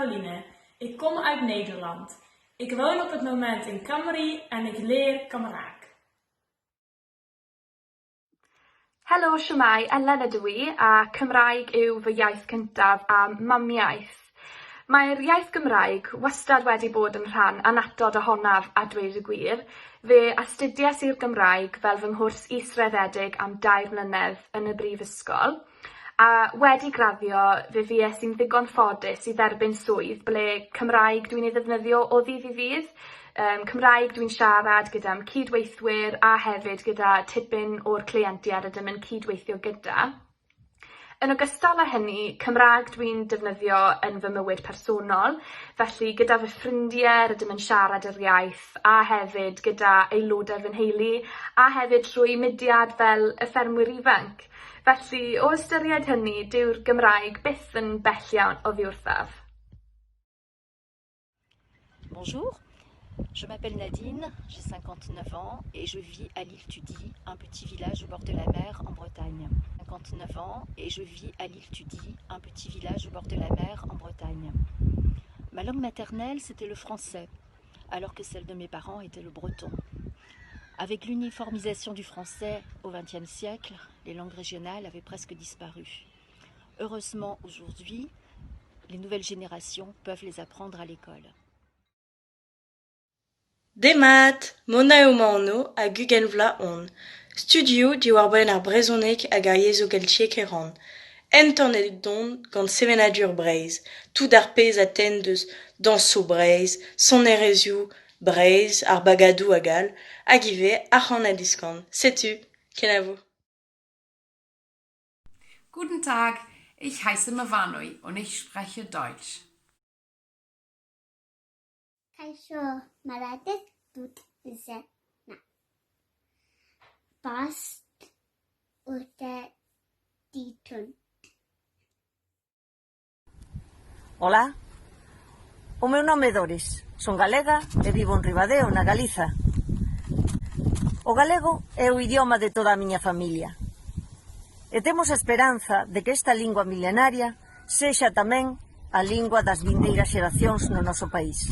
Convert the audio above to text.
Caroline. Ik kom uit Nederland. Ik woon op het moment in Cymru en ik leer Cymraeg. Helo, shwmae, Elen ydw i, a Cymraeg yw fy iaith cyntaf a'm mamiaith. Mae'r iaith Gymraeg wastad wedi bod yn rhan annatod ohonaf a dweud y gwir. Fe astudiais i'r Gymraeg fel fy nghwrs israddedig am dair mlynedd yn y brifysgol, a wedi graddio fe fues i'n ddigon ffodus i dderbyn swydd ble Cymraeg dwi'n ei ddefnyddio o ddydd i ddydd. Cymraeg dwi'n siarad gyda'm cydweithwyr a hefyd gyda tipyn o'r cleientiaid rydym yn cydweithio gyda. Yn ogystal â hynny, Cymraeg dwi'n defnyddio yn fy mywyd personol, felly gyda fy ffrindie rydym yn siarad yr iaith a hefyd gyda aelodau fy nheulu a hefyd trwy mudiad fel y Ffermwyr Ifanc. Felly, o ystyried hynny, dyw'r Gymraeg byth yn bell iawn oddi wrthaf. Bonjour, je m'appelle Nadine, j'ai 59 ans et je vis à l'île Tudy, un petit village au bord de la mer en Bretagne. 59 ans et je vis à l'île Tudy, un petit village au bord de la mer en Bretagne. Ma langue maternelle, c'était le français, alors que celle de mes parents était le breton. Avec l'uniformisation du français au XXe siècle, les langues régionales avaient presque disparu. Heureusement, aujourd'hui, les nouvelles générations peuvent les apprendre à l'école. Demat! Mona eo ma anv hag ugent vloaz on. Studioù diwar-benn ar brezhoneg hag ar yezhoù keltiek e ran. Entanet on gant sevenadur Breizh, tout ar pezh a denn deus dañsoù Breizh, sonerezhioù Breizh, ar bagadoù hag all, hag ivez ar c'han-ha-diskan. Setu, kenavo. Guten Tag, ich heiße Myfanwy und ich spreche Deutsch. Kaixo, Maratez dut izena. Bost urte ditut. Ola, o meu nome é Doris, son galega e vivo en Ribadeo, na Galiza. O galego é o idioma de toda a miña familia. E temos a esperanza de que esta lingua milenaria sexa tamén a lingua das vindeiras xeracións no noso país.